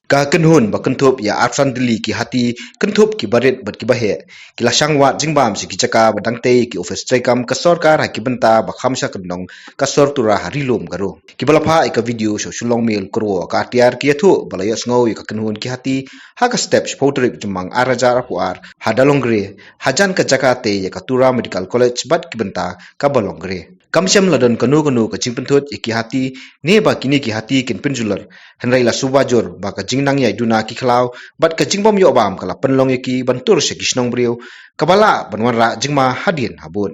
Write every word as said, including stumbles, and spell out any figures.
Ka kynhun ba kynthup ïa arphew tylli ki hati kynthup ki barit bad ki baheh ki la shang wad jingbam sha ki jaka ba dang tei ki office treikam ka sorkar ha ki bynta ba kham sha kyndong ka sor Tura ha Ri-lum Garo. Ki ba la phah ïa ka video sha u Shillong Mail Kyrwoh ka Atiar ki ïathuh ba la ïohsngew ïa ka kynhun ki hati ha ka step shiphew tarik Jymmang ar hajar arphew ar ha Dalongre hajan ka jaka tei ïa ka Tura Medical College bad ki bynta ka ba long grey. Kam shym la don kano kano ka jingpynthut ïa ki hati ne ba kine ki hati kin pynjulor, hynrei la suba jur ba ka jingnang ïaid duna ki khlaw bad ka jingbym ïoh bam ka la pynlong ïa ki ban tur sha ki shnong briew, kaba lah ban wanrah jingma hadien habud.